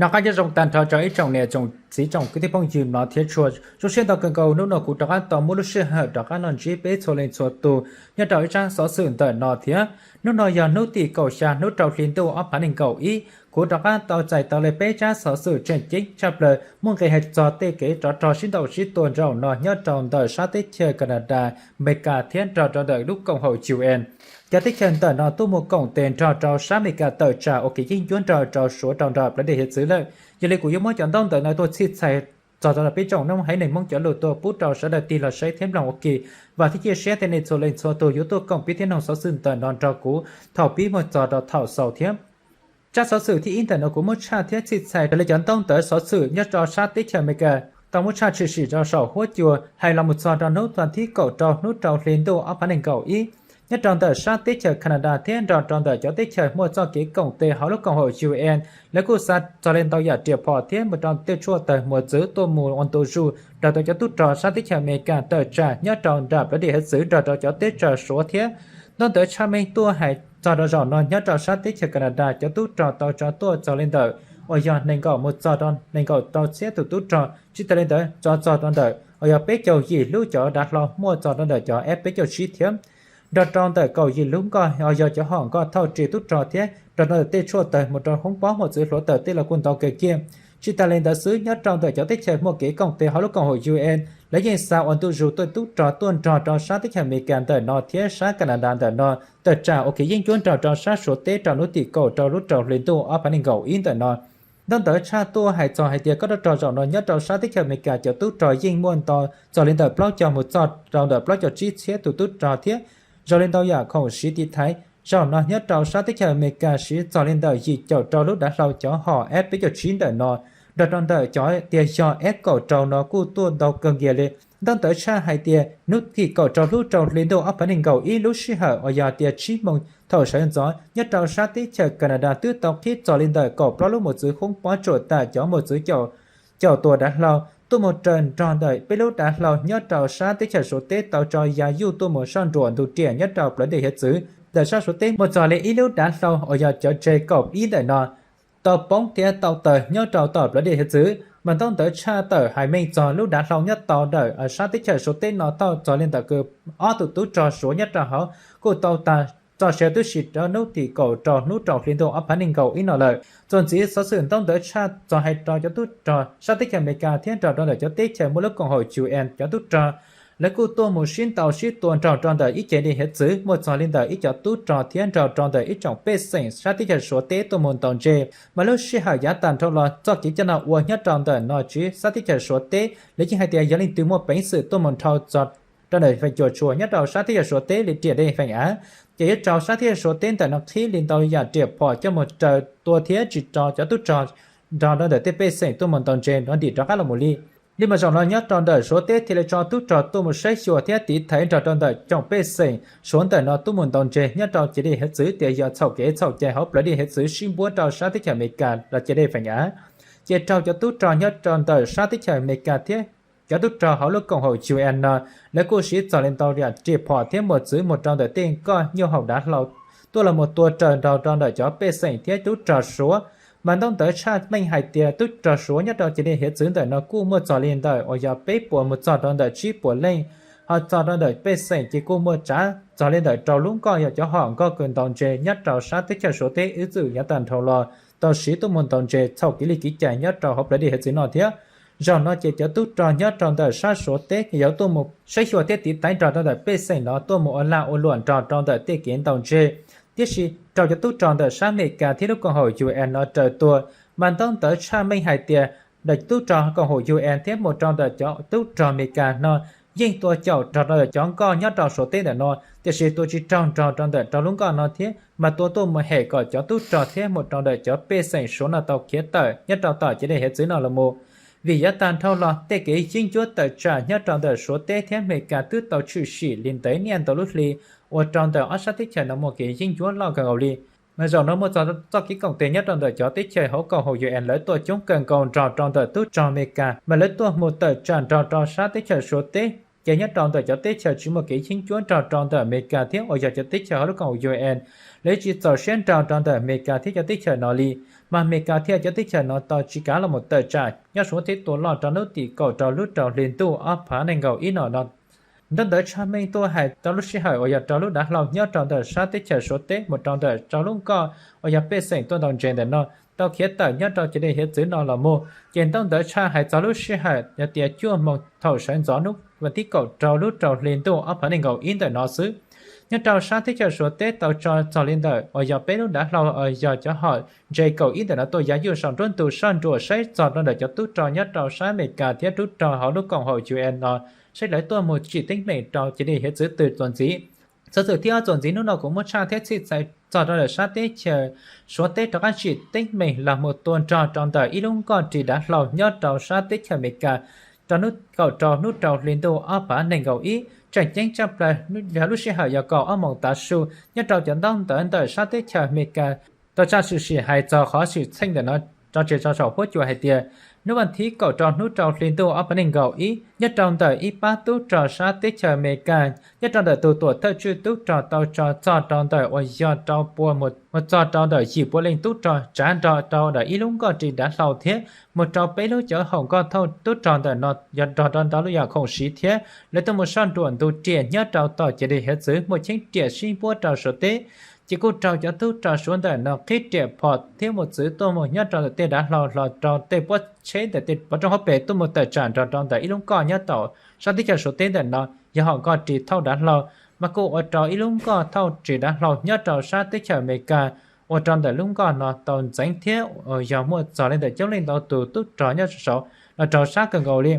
Noj qab nyob zoo tag nrho rau ib tsoom niam tsoom txiv tsoom kwv tij phooj ywg mloog thiab tshua. Zoo siab ntau kawg nkaus hnub no kuv rov qab tau muaj lub sij hawm rov qab los ntsib peb txhua leej txhua tus nyob rau ib tsab xov xwm ntawm no thiab. Hnub no yog hnub tim kaum xya hnub rau hli ntuj ob phav nees nkaum ib, kuv rov qab tau txais tau li peb tsab xov xwm tseem ceeb tshaj plaws muaj nqis hais txog tej kev rov rog sib ntaus sib tua zaum no nyob rau ntawm sab teb chaws Canada, Amelikas thiab nrog rau ntawm lub koom haum UN. Cov teb chaws ntawm no tuaj mus koom tes nrog rau sab Amelikas tawm tsam ua kev yeeb ncuab nrog rau Suav rau nram plawv dej hiav txwv lawm. Yog li kuv yuav muab cov ntaub ntawv no tuaj txhij txhais txog rau peb tsoom Hmoob haiv neeg Hmoob cov lus tuaj pub rau sawv daws tig los saib thiab mloog ua ke. Vam thiab cia siab tias nej txhua leej txhua tus yuav tuaj koom peb thiab mloog xov xwm ntawm no nrog kuv thaum pib mus txog rau thaum xaus thiab. Tsab xov xwm thib ib ntawm no kuv muab tshaj thiab txhij txhais raws li cov ntaub ntawv xov xwm nyob rau sab teb chaws Amelikas tau muab tshaj tshwm sim rau saum huab cua hais los mus txog rau hnub vas thib kaum rau hnub rau hli ntuj ob phav nees nkaum ib. Nyob rau ntawm sab teb chaws Canada thiab nrog rau ntawm cov teb chaws muaj txoj kev koom tes hauv lub koom haum UN, lawv kuj xa txog li ntau yam riam phom thiab mus rau tej tshuaj tawg mus txwv tuaj mus ua ntu zus nrog rau cov tub rog sab teb chaws Amelikas tawm tsam nyob rau nram plawv dej hiav txwv nrog rau cov teb chaws Suav thiab. Ntaub ntawv tshaj meej tuaj hais txog rau zaum no nyob rau sab teb chaws Canada cov tub rog tau tso tuaj txog li ntawm uas yog nees nkaum mus txog rau nees nkaum rau txhiab tus tub rog, tsis tas li ntawd tso txog rau ntawm uas yog peb caug yim lub cov dav hlau muaj txog rau ntawm cov F peb caug tsib thiab nrog rau ntawm kaum yim lub nkoj uas yog cov hom nkoj thauj ris tub rog thiab nrog rau ntawm tej tshuaj tawg mus rau hoob pob mus txwv hluav taws tej los kuj ntau kawg kiag. Tsis tas li ntawd xwb, nyob rau ntawm cov teb chaws muaj kev koom tes hauv lub koom haum UN, lawv yeej xa ua ntu zus tuaj tub rog tuaj nrog rau sab teb chaws Amelikas ntawm no thiab sab Canada ntawm no tawm tsam ua kev yeeb ncuab nrog rau sab Suav teb rau hnub tim kaum rau lub rau hli ntuj ob phav nees nkaum ib ntawm no. Ntaub ntawv tshaj tuaj hais txog hais tias kob rog rau zaum no nyob rau sab teb chaws Amelikas cov tub rog yeej muaj ntau txog li ntawm plaub caug mus txog rau ntawm plaub caug tsib txhiab tus tub rog thiab zoo li ntau yam khoom siv tiv thaiv zaum no nyob rau sab teb chaws Amelikas siv txog li ntawm yim caum rau lub dav hlau cov hom F peb caug tsib ntawm no nrog rau ntawm cov tias yog F kaum rau no kuj tuaj ntau kawg nkiag li. Ntaub ntawv tshaj hais tias hnub tim kaum rau lub rau hli ntuj ob phav nees nkaum ib lub sij hawm uas yog tias tsib moos thaum sawv ntxov nyob rau sab teb chaws Canada twb tau qhib txog li ntawm kaum plaub lub mus txwv hoob pob tsuam tam cov mus txwv caum tua dav hlau tuaj mus raws nrog ntawm peb lub dav hlau nyob rau sab teb chaws Suav teb tau tso ya yuj tuaj mus soj ntsuam ntug riam nyob rau plawv dej hiav txwv ntawm sab Suav teb mus txog li ib lub dav hlau uas yog cov J kaum ib ntawm no tau poob thiab tau tawg nyob rau tom plawv dej hiav txwv. Mas ntaub ntawv tshaj tawm hais meej txog lub dav hlau nyob tau ntawm sab teb chaws Suav teb no thauj txog li ntawm kws ob tug tub rog Suav nyob rau hauv kuj tau tag txoj sia tub si rau hnub tim kaum rau hnub rau hli ntuj ob phav nees nkaum ib no lawm. Txuas ntxiv xov xwm ntaub ntawv tshaj txog hais rau cov tub rog sab teb chaws Amelikas thiab nrog rau ntawm cov teb chaws muaj lub koom haum UN cov tub rog, lawv kuj tuaj mus sib ntaus sib tua nrog rau ntawm ib ce dej hiav txwv muaj txog li ntawm ib cov tub rog thiab nrog rau ntawm ib tsoom pej xeem sab teb chaws Suav teb tuaj mus ntaus ntses. Mas lub sij hawm yav tag nrho los txoj kev coj no ua nyob rau ntawm no tsev sab teb chaws Suav teb lawv yeej hais tias yog leej twg muaj peev xwm tuaj mus dhau txog rau ntawm feem cuam tshuam nyob rau sab teb chaws Suav teb li riam dej feem av, ces yuav rau sab teb chaws Suav teb ntawm no qhib li ntau yam riam phom coj mus raws tua thiab tsis rau cov tub rog nrog rau ntawm tej pej xeem tuaj mus ntaus ntses no ntim rov qab los mus li. Li mas zaum no nyob rau ntawm Suav teb thiaj li tso tub rog tuaj mus saib xyuas thiab tiv thaiv nrog rau ntawm coom pej xeem Suav ntawm no tuaj mus ntaus ntses nyob rau ce dej hiav txwv tias yog txhaum kev txhaum cai hauv plawv dej hiav txwv sib npuab rau sab teb chaws Amelikas los ce dej feem av. Ces raug cov tub rog nyob rau ntawm sab teb chaws Amelikas thiab cov tub rog hauv lub koom haum UN no, lawv kuj siv txog li ntau yam riam phom thiab mus txwv mus rau ntawm tej nkoj nyuj haus dav hlau tuaj los mus tua raws nrog rau ntawm cov pej xeem thiab tub rog Suav. Mas ntaub ntawv tshaj meej hais tias tub rog Suav nyob rau ce dej hiav txwv ntawm no kuj muaj txog li ntawm uas yog peb puas mus txog rau ntawm tsib puas leej, ho txog rau ntawm pej xeem ces kuj muaj tsav txog li ntawm rau lub nkoj yog cov hom nkoj kws ntaus ntses nyob rau sab teb chaws Suav teb ib txwm yav tag nrho los tau siv tuaj mus ntaus ntses txhaum kev li kev cai nyob rau hauv plawv dej hiav txwv no thiab. Zaum no ces cov tub rog nyob rau ntawm sab Suav teb yuav tuaj mus saib xyuas thiab tiv thaiv nrog rau ntawm pej xeem no tuaj mus ua lag ua luam nrog rau ntawm tej kev ntaus ntses, tiam sis raug cov tub rog ntawm sab Amelikas thiab lub koom haum UN no raws tua. Mas ntaub ntawv tshaj meej hais tias ntawm tub rog koom haum UN thiab mus rau ntawm cov tub rog Amelikas no yeej tua caum nrog rau ntawm cov nkoj nyob rau Suav teb ntawm no, tiam sis tua tsis raug nrog rau ntawm rau lub nkoj no thiab mas tua tuaj mus hem kom cov tub rog thiab mus rau ntawm cov pej xeem Suav no tau khiav tawm nyob rau tom ce dej hiav txwv no los mus. Vim yav tag nrho los tej kev yeeb ncuab tawm tsam nyob rau ntawm Suav teb thiab Amelikas twb tau tshwm sim li ntev niaj ntau lub hli, ua rau ntawm ob sab teb chaws no muaj kev yeeb ncuab loj kawg nkaus li. Mas zaum no muaj txog txoj kev koom tes nyob rau ntawm cov teb chaws hauv koom haum UN lawv tuaj coob kawg nkaus nrog rau ntawm tub rog Amelikas mas lawv tuaj mus tawm tsam nrog rau sab teb chaws Suav teb. Ces nyob rau ntawm cov teb chaws tsis muaj kev yeeb ncuab nrog rau ntawm Amelikas thiab uas yog cov teb chaws hauv lub koom haum UN, lawv tsis txaus siab nrog rau ntawm Amelikas thiab cov teb chaws no li. mas Amelikas thiab cov teb chaws no tau tsis kav los mus tawm tsam nyob Suav teb tua loj rau hnub tim kaum rau lub rau hli ntuj ob phav nees nkaum ib no no. Ntaub ntawv tshaj meej tuaj hais rau lub sij hawm uas yog rau lub dav hlau nyob rau ntawm sab teb chaws Suav teb mus rau ntawm rau lub nkoj uas yog pej xeem tuaj ntaus ntses ntawm no tau khiav tawm nyob rau ciam teb hiav txwv no los mus. Ces ntaub ntawv tshaj hais txog lub sij hawm yog tias cuaj moos thaum sawv ntxov hnub vas thib kaum rau lub rau hli ntuj ob phav nees nkaum ib ntawm no xwb. Nyob rau sab teb chaws Suav teb tau tso txog li ntawm uas yog peb lub dav hlau uas yog cov hom ntses kaum ib ntawm no tuaj ya yuj saum nruab ntug soj ntsuam saib txog rau ntawm cov tub rog nyob rau sab Amelikas thiab tub rog hauv lub koom haum U N no, saib lawv tuaj mus tsim teeb meem rau ciam teb hiav txwv twg txuas ntxiv. Xov xwm thib ob txuas ntxiv hnub no kuv muab tshaj thiab txhij txhais txog rau ntawm sab teb chaws Suav teb rov qab tsim teeb meem los mus tua nrog rau ntawm ib lub nkoj ris dav hlau nyob rau sab teb chaws Amelikas rau hnub kaum rau hnub rau hli ntuj ob phav nees nkaum ib. Tseem ceeb tshaj plaws yog lub sij hawm yog kaum ob moos tav su nyob rau cov ntaub ntawv ntawm sab teb chaws Amelikas tau tshaj tshwm sim hais txog qhov xwm txheej ntawm no tso tseg tso saum huab cua hais tias hnub vas thib kaum rau hnub rau hli ntuj ob phav nees nkaum ib nyob rau ntawm ib pab tub rog sab teb chaws Amelikas nyob rau ntawm tus tuam thawj tswj tub rog tau tso txog rau ntawm uas yog rau pua mus txog rau ntawm yim pua leej tub rog tsav nrog rau ntawm ib lub nkoj ris dav hlau thiab mus rau peb lub cov haum nkoj thauj tub rog ntawm no yog nrog rau ntawm lub yam khoom siv thiab lawv tuaj mus soj ntsuam ntu riam nyob rau tom ciam teb hiav txwv muaj cheeb riam sib npuab rau Suav teb. Ces kuj raug cov tub rog Suav ntawm no qhib riam phom thiab mus txwv tuaj mus nyob rau ntawm tej dav hlau los rau tej pob tsheb ntawm tej pov rooj hauv pes tuaj mus tawm tsam nrog rau ntawm ib lub nkoj nyob rau sab teb chaws Suav teb ntawm no yog haum nkoj ris thauj dav hlau, mas kuj ua rau ib lub nkoj thauj ris dav hlau nyob rau sab teb chaws Amelikas ua rau ntawm lub nkoj no tau ntxeev thiab yog muaj txog li ntawm coob leej ntau tus tub rog nyob saud los raug sab kawg nkaus li.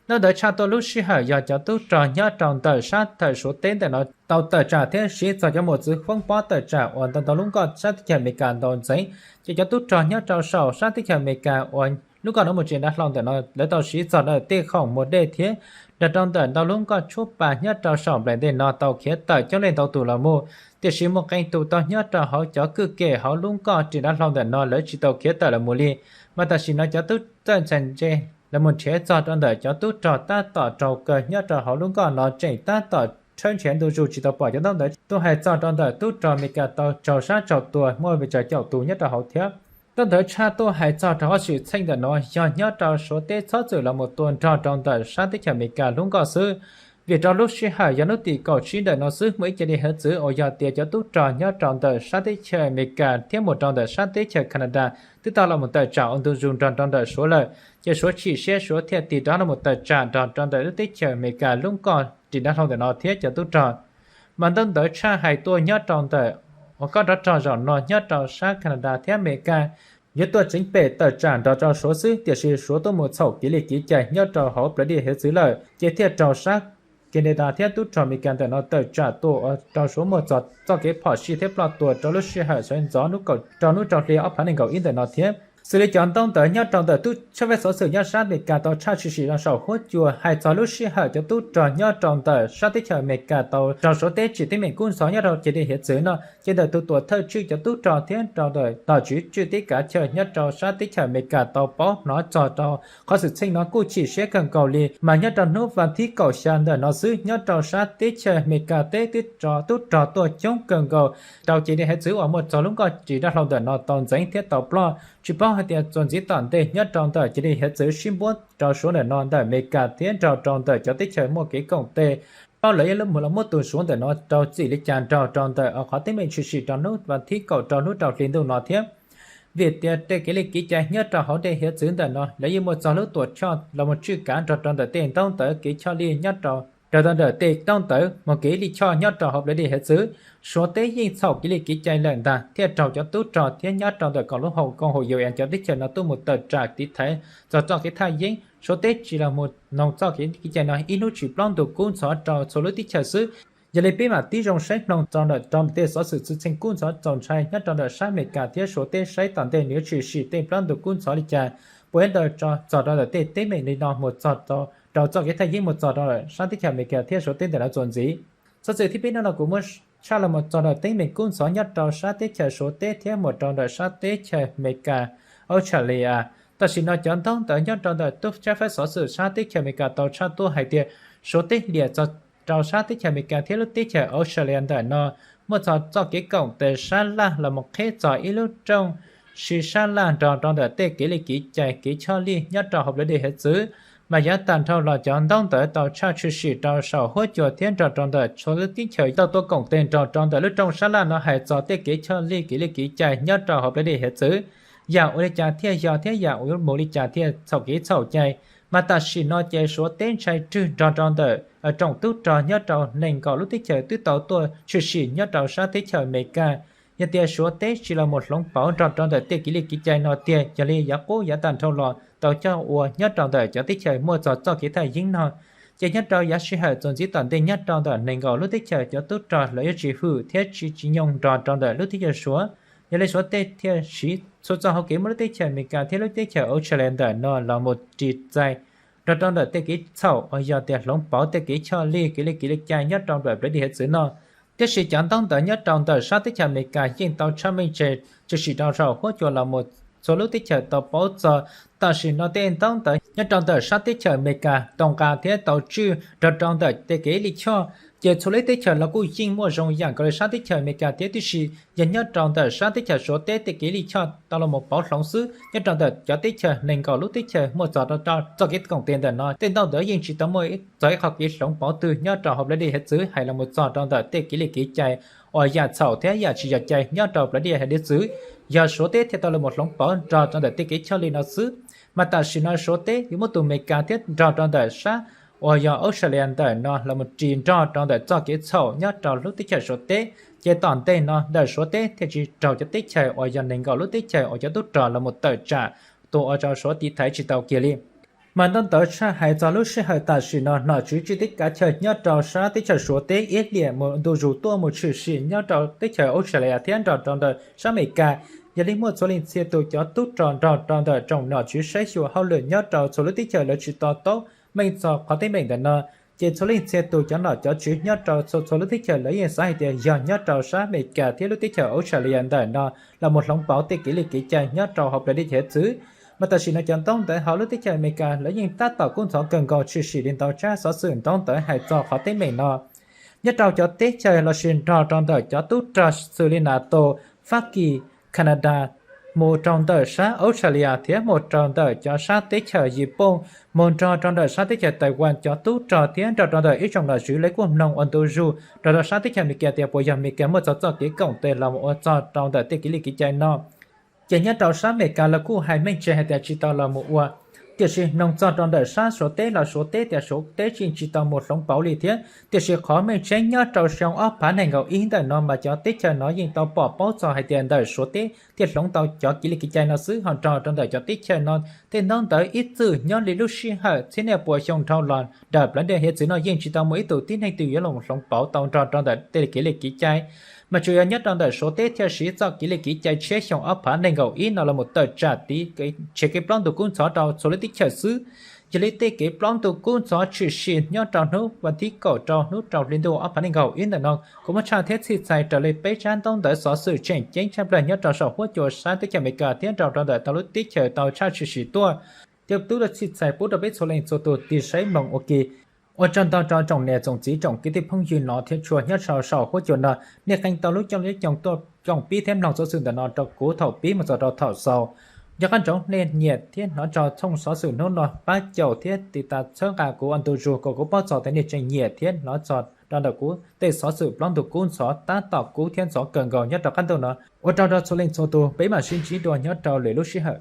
Ntaub ntawv tshaj tuaj lub sij hawm yog cov tub rog nyob rau ntawm sab thawm Suav teb ntawm no tau tawm tsam thiab siv txog cov mos txwv foob pob tawm tsam uas ntau ntau lub nkoj sab teb chaws Amelikas ntaus ntxeev, ces cov tub rog nyob rau saum sab teb chaws Amelikas uas lub nkoj no mus tsim dav hlau ntawm no lawv tau siv txog ntawm tej khoom mus dej thiab nrog rau ntawm ntau lub nkoj tshuab pa nyob rau saum nplaim ntej no tau khiav tawm coob leej ntau tus los mus. Tiam sis muaj qee tus tau nyob rau hauv cov kwj kem hauv lub nkoj tsim dav hlau ntawm no lawv tsis tau khiav tawm los mus li. Mas tam sim no cov tub txawj ntxhais ntse lawv mus nrhiav txog rau ntawm cov tub rog tab tom raug kaw nyob rau hauv lub nkoj no tseem tab tom tshawb nrhiav ntu zus tsis tau pom cov ntaub ntawv tuaj hais txog rau ntawm tub rog Amelikas tau raug sab raug tua muaj pes tsawg caum tus nyob rau hauv thiab. Ntaub ntawv tshaj tuaj hais txog rau qhov xwm txheej ntawm no yog nyob rau Suav teb txhob txwm los mus tua nrog rau ntawm sab teb chaws Amelikas lub nkoj xwb. Vim rau lub sij hawm yog hnub tim kaum tsib ntawm no xwb muaj ib co li hiav txwv uas yog tias cov tub rog nyob rau ntawm sab teb chaws Amelikas thiab mus rau ntawm sab teb chaws Canada twb tau los mus tawm tsam ua ntu zus nrog rau ntawm Suav lawm, ces Suav chim siab Suav thiaj tig rov los mus tawm tsam nrog rau ntawm lub teb chaws Amelikas lub nkoj ris dav hlau ntawm no thiab cov tub rog. Mas ntaub ntawv tshaj hais tuaj nyob rau ntawm uas kob rov rog zaum no nyob rau sab Canada thiab Amelikas yuav tuaj tseev pem tawm tsam nrog rau Suav xwb, tiam sis Suav tuaj mus txhaum kev li kev cai nyob rau hauv plawv dej hiav txwv lawm, ces thiaj raug sab Canada thiab tub rog Amelikas ntawm no tawm tsam tuaj ua rau Suav muaj txog txoj kev phom sij thiab ploj tuag rau lub sij hawm sawv ntxov hnub kaum rau hnub rau hli ob phav nees nkaum ib ntawm no thiab. Xws li cov ntaub ntawv nyob rau ntawm tub tshawb fab xov xwm nyob sab Amelikas tau tshaj tshwm sim rau saum huab cua hais txog lub sij hawm cov tub rog nyob rau ntawm sab teb chaws Amelikas tau raug Suav teb tsim teeb meem kub ntxhov nyob rau ciam teb hiav txwv no, ces ntawm tus tuam thawj tswj cov tub rog thiab rau ntawm nom tswv tswj teb kav chaw nyob rau sab teb chaws Amelikas tau paub hnov txog rau qhov xwm txheej no kuj chim siab kawg nkaus li. Mas nyob rau hnub vas thib kaum xya ntawm no xwb nyob rau sab teb chaws Amelikas teb twb tub rog tuaj coob kawg nkaus rau ciam teb hiav txwv uas muaj txog lub nkoj ris dav hlau ntawm no tau ntxeev thiab tau ploj. Tsis paub hais tias txuas ntxiv tom ntej nyob rau ntawm ciam teb hiav txwv sib npuab rau Suav ntawm no ntawm Amelikas thiab nrog rau ntawm cov teb chaws muaj kev koom tes, paub lawv yuav los muab tus Suav ntawm no rau txim li cas nrog rau ntawm qhov teeb meem tshwm sim rau hnub vas thib kaum rau hnub rau hli ntuj no thiab. Vim tias tej kev li kev cai nyob rau hauv dej hiav txwv ntawm no lawv yeej muaj txog lub tuam choj los mus tswj kav nrog rau ntawm tej ntaub ntawv kev choj lij nyob rau, nrog rau ntawm tej ntaub ntawv mus kev lij choj nyob rau hauv plawv dej hiav txwv. Suav teb yeej txhaum kev li kev cai lawm ntag thiaj raug cov tub rog thiab nyob rau ntawm koom lub haum koom haum U N cov teb chaws no tuaj mus tawm tsam tiv thaiv txog txoj kev thaj yeeb. Suav teb tsis los mus noog txoj kev li kev cai no ib hnub tsis plaub ntug kub ntxhov rau txhua lub teb chaws xwb. Yog li peb mam tib zoo saib mloog txog ntawm rau ntawm tej xov xwm xwm txheej kub ntxhov txaus ntshai nyob rau ntawm sab Amelikas thiab Suav teb saib tom ntej nws yuav tshwm sim tej plaub ntug kub ntxhov li cas, puas yuav ntaus txog rau ntawm tej teeb meem li no mus txog rau txoj kev thaj yeeb mus txog rau ntawm sab teb chaws Amelikas thiab Suav teb ntawm no txuas ntxiv. Xov xwm thib peb no no kuv muab tshaj los mus txog ntawm teeb meem kub ntxhov nyob rau sab teb chaws Suav teb thiab mus rau ntawm sab teb chaws Amelikas, Australia. Tam sim no cov ntaub ntawv nyob rau ntawm tub tshawb fab xov xwm sab teb chaws Amelikas tau tshaj tuaj hais tias Suav teb liam txog rau sab teb chaws Amelikas thiab lub teb chaws Australia ntawm no muaj txog txoj kev koom tes sab laj los mus qheb txog ib lub rooj siv sab laj nrog rau ntawm tej kev li kev cai kev choj lij nyob rau hauv plawv dej hiav txwv, mas yav tag nrho los cov ntaub ntawv tau tshaj tshwm sim rau saum huab cua thiab nrog rau ntawm txhua lub teb chaws tau tuaj koom tes nrog rau ntawm lub rooj sab laj no hais txog tej kev choj lij kev li kev cai nyob rau hauv plawv dej hiav txwv, yam ua li cas thiaj yog thiab yam ua mus li cas thiaj txhaum kev txhaum cai. Mas tam sim no ces Suav teb ntshai rwg nrog rau ntawm tsoom tub rog nyob rau nees nkaum lub teb chaws twb tau tuaj tshwm sim nyob rau sab teb chaws Amelikas. Yog tias Suav teb tsis los mus hloov pauv nrog rau ntawm tej kev li kev cai no tiag, yog li yav qub yav tag nrho los tau coj ua nyob rau ntawm cov teb chaws muaj txog txoj kev thaj yeeb no, ces nyob rau yav sij hawm txuas ntxiv tom ntej nyob rau ntawm nees nkaum lub teb chaws cov tub rog lawv yuav tsis hwm thiab tsis tsis nyoog nrog rau ntawm lub teb chaws Suav. Yog li Suav teb thiaj siv txhua txoj hauv kev muab lub teb chaws Amelikas thiab lub teb chaws Australia ntawm no los mus ris txais nrog rau ntawm tej kev txhaum uas yog tias hloov pauv tej kev choj lij kev li kev li cai nyob rau ntawm plawv dej hiav txwv no. Tiam sis cov ntaub ntawv nyob rau ntawm sab teb chaws Amelikas yeej tau tshaj meej tseg tshwm sim rau saum huab cua los mus txhua lub teb chaws tau paub txog. Tam sim no tej ntaub ntawv nyob rau ntawm sab teb chaws Amelikas tau nqa thiab tau tswj nrog rau ntawm tej kev li choj, ces txhua lub teb chaws los kuj yeej muaj zoo yam nkaus li sab teb chaws Amelikas thiab, tiam sis yog nyob rau ntawm sab teb chaws Suav teb tej kev li choj tau los mus pauv hloov xwb. Nyob rau ntawm cov teb chaws nees nkaum lub teb chaws muaj txog rau txoj kev koom tes ntawm no tej ntaub ntawv yeej tsis tau muaj txog ib qho kev hloov pauv twg nyob rau hauv plawv dej hiav txwv hais los mus txog rau ntawm tej kev li kev cai uas yam txhaum thiab yam tsis yog cai nyob rau plawv dej hiav txwv, yog Suav teb thiaj tau los mus hloov pauv nrog rau ntawm tej kev choj lij no xwb. Mas tam sim no Suav teb yuav muab tus Amelikas thiab nrog rau ntawm sab uas yog Australia ntawm no los mus ris nrog rau ntawm txoj kev txhaum nyob rau lub teb chaws Suav teb, ces tom ntej no ntawm Suav teb thiaj tsis raug cov teb chaws uas yog nees nkaum lub teb chaws uas cov tub rog los mus tawm tsam tua ua rau Suav tiv thaiv tsis tau kiag li. Mas ntaub ntawv tshaj hais txog lub sij hawm tam sim no nom tswv tswj teb kav chaw nyob rau sab teb chaws Suav teb iab liam mus ntu zus tuaj mus tshwm sim nyob rau teb chaws Australia thiab nrog rau ntawm sab Amelikas. Yog li muaj txhua leej txhia tus cov tub rog nrog rau ntawm tsoom nom tswv saib xyuas hauj lwm nyob rau txhua lub teb chaws lawv tsis to taub meej txog qhov teeb meem ntawm no, ces txhua leej txhia tus cov nom cov tswv nyob rau txhua txhua lub teb chaws lawv yeej xav hais tias yog nyob rau sab Amelikas thiab lub teb chaws Australia ntawm no los mus hloov pauv tej kev li kev cai nyob rau hauv plawv dej hiav txwv. Mas tam sim no cov ntaub ntawv hauv lub teb chaws Amelikas lawv yeej tab tom kub ntxhov kawg nkaus tshwm sim li ntau tsab xov xwm ntaub ntawv hais txog qhov teeb meem no. Nyob rau cov teb chaws los sis nrog rau ntawm cov tub rog xws li NATO, Fab Kis, Canada, mus rau ntawm sab Australia thiab mus rau ntawm cov sab teb chaws Yiv Pooj, mus nrog rau ntawm sab teb chaws Taiwan cov tub rog thiab nrog rau ntawm ib tsoom nom tswv lawv kuj mloog ua ntu zus nrog rau sab teb chaws Amelikas tias puas yog Amelikas muaj txog txoj kev koom tes los ua txog rau ntawm tej kev li kev cai no. Ces nyob rau sab Amelikas lawv kuj hais meej tseg hais tias tsis tau los mus ua, tiam sis mloog txog rau ntawm sab Suav teb los Suav teb tias Suav teb yeej tsis tau mus hloov pauv li thiab. Tiam sis qhov meej tseeb nyob rau xyoo ob phav nees nkaum ib ntawm no mas cov teb chaws no yeej tau pom paub txog hais tias ntawm Suav teb thiaj hloov tau cov kev li kev cai no xwb, ho nrog rau ntawm cov teb chaws no tej ntaub ntawv ib txwm nyob li lub sij hawm txhiab niaj puas xyoo dhau los ntawm plawv dej hiav txwv no yeej tsis tau muaj ib tug tib neeg twg yuav los hloov pauv tau nrog rau ntawm tej kev li kev cai. Mas tsuas yog nyob rau ntawm Suav teb thiaj siv txoj kev li kev cai tshiab xyoo ob phav nees nkaum ib no los mus tawm tsam tiv tshiav kev plaub ntug kub ntxhov rau txhua lub teb chaws xwb. Yog li tej kev plaub ntug kub ntxhov tshwm sim nyob rau hnub vas thib kaum rau hnub rau hli ntuj ob phav nees nkaum ib ntawm no kuv muab tshaj thiab txhij txhais raws li peb tsab ntaub ntawv xov xwm tseem ceeb tshaj plaws nyob rau saum huab cua sab teb chaws Amelikas thiab nrog rau ntawm tau lub teb chaws tau tshaj tshwm sim tuaj. Thiab tub txhij txhais pub rau peb txhua leej txhua tus tig saib mloog ua ke. Ua tsaug ntau rau tsoom niam tsoom txiv tsoom kwv tij phooj ywg no thiab tshua nyob rau saum huab cua no. Nej qee tau lub caij lub nyoog tuaj koom pib thiab mloog xov xwm ntawm no rau kuv thaum pib mus txog rau thaum xaus. Nco qab ntsoov nej nyiam thiab hnov txog txhooj xov xwm hnub no pab caum thiab tiv tas txhawb nqa kuv ua ntu zus kom kuv paub txog tias nej tseem nyiam thiab hnov txog rau ntawm kuv tej xov xwm plaub ntug kub ntxhov tab tom kub thiab ntxhov kawg nkaus nyob rau qab ntuj no. Ua tsaug rau txhua leej txhua tus, peb mam sib ntsib dua nyob rau lwm lub sij hawm.